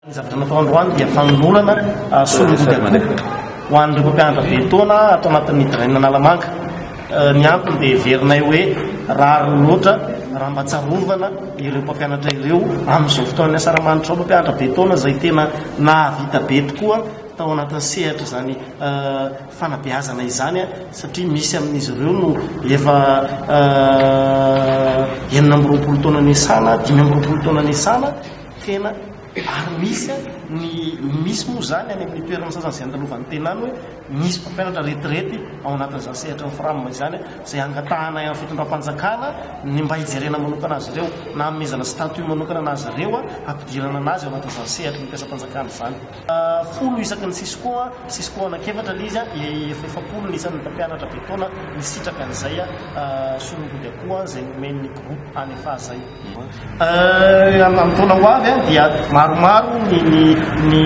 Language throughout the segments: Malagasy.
Ny zavatra natao androany dia fanolorana solon-jody akoho ho an'ireo mpampianatra be taona ato anatin'ny Drain Analamanga. Ny antony dia heverinay hoe rariny loatra raha mba tsarovana ireo mpampianatra ireo amin'izao fotoanan'ny asaramanitra izao, mpampianatra be taona izay tena nahavita be tokoa tao anatin'ny sehatra izany fanabeazana izany satria misy amin'izy ireo no efa 26 taona niasana, 25 taona niasana. Tena ary misy ny misy moa izany any amin'ny toerana sasany izay andalovan'ny tena any hoe misy mpampianatra retirety ao anatin'izany sehatry ny fram izany izay angatahanay amin'ny fitondram-panjakana ny mba hijerena manokana azy ireo na hanomezana statut manokana anazy ireo hampidirana anazy ao anatin'izany sehatry ny mpiasam-panjakana izany. Folo isaky ny Cisco, Cisco anankiefatra ilay izy, efa 40 ny isan'ny mpampianatra be taona nisitraka an'izay solongody akoho izay nomen'ny groupe Anefa izay. Amin'ny taona ho avy dia maromaro ny ny ny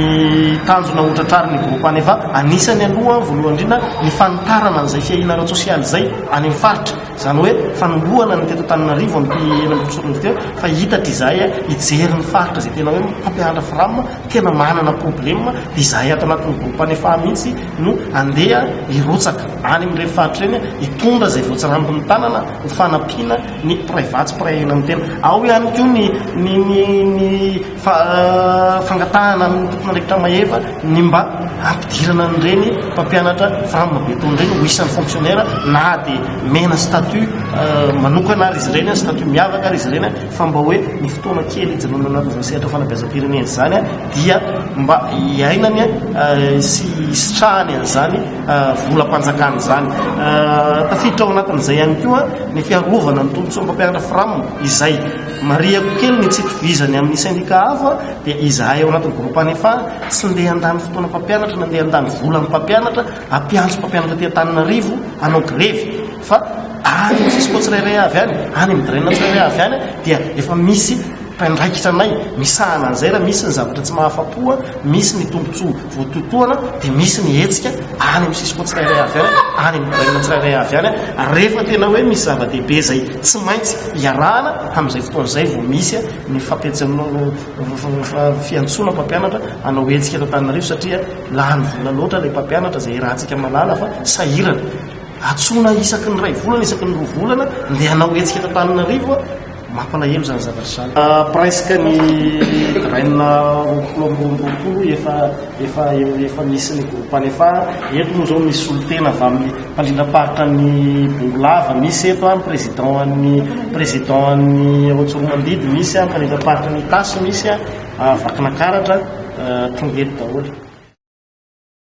tanjona ho tratrarin'ny groupe Anefa. Anisany aloha voalohany indrindra ny fanitarana an'izay fiahiana ara-tsosialy izay any amin'ny faritra. Izany hoe fanombohana ny teto Antananarivo amin'ity 2016 ity fa hitatra izahay hijery ny faritra izay tena hoe mpampianatra fram tena manana problème dia izahay ato anatin'ny groupe Anefa mihitsy no andeha hirotsaka any amin'ireny faritra ireny hitondra izay voatsirambin'ny tanana ho fanampiana ny mpiray vatsy, mpiray aina amin'ny tena. Ao ihany koa ny ny ny ny fangatahana amin'ny tompon'andraikitra mahefa ny mba hampidirana an'ireny mpampianatra fram beton ireny ho isan'ny fonctionnaire na dia mena statut manokana ary izy ireny, statut miavaka ary izy ireny fa mba hoe ny fotoana kely hijanonana anatin'izany sehatra fanabeazam-pirenena izany dia mba hiainany sy hisitrahany an'izany volam-panjakana izany. Tafiditra ao anatin'izay ihany koa ny fiarovana ny tombontsoan'ny mpampianatra Fram izay marihako kely ny tsy itovizany amin'ny sendika hafa dia izahay ao anatin'ny groupe Anefa tsy ndeha handany fotoana mpampianatra na ndeha handany volan'ny mpampianatra hampiantso mpampianatra aty Antananarivo hanao grevy fa any amin'ny Cisco tsirairay avy any, any amin'ny DREN tsirairay avy any dia efa misy mpiandraikitra anay misahana an'izay raha misy ny zavatra tsy mahafa-po, misy ny tombontsoa voatotohana dia misy ny hetsika any amin'ny Cisco tsirairay avy any, any amin'ny DREN tsirairay avy any. Rehefa tena hoe misy zava-dehibe izay tsy maintsy iarahana, amin'izay fotoana izay vao misy ny fiantsoana mpampianatra hanao hetsika eto Antananarivo satria lany vola loatra ilay mpampianatra izay iarahantsika mahalala fa sahirana. Antsoina isaky ny iray volana, isaky ny roa volana, ndeha hanao hetsika eto Antananarivo. Mampalahelo izany zavatra izany. Presque ny drain 2022 efa efa efa misy ny groupe Anefa. Eto moa izao misy solontena avy amin'ny mpandrindram-paritra ny Bongolava misy eto, ny président an'ny président an'ny ao Antsoromandidy misy, mpandrindram-paritra ny Itasy misy, Vakinakaratra, tonga eto daholo.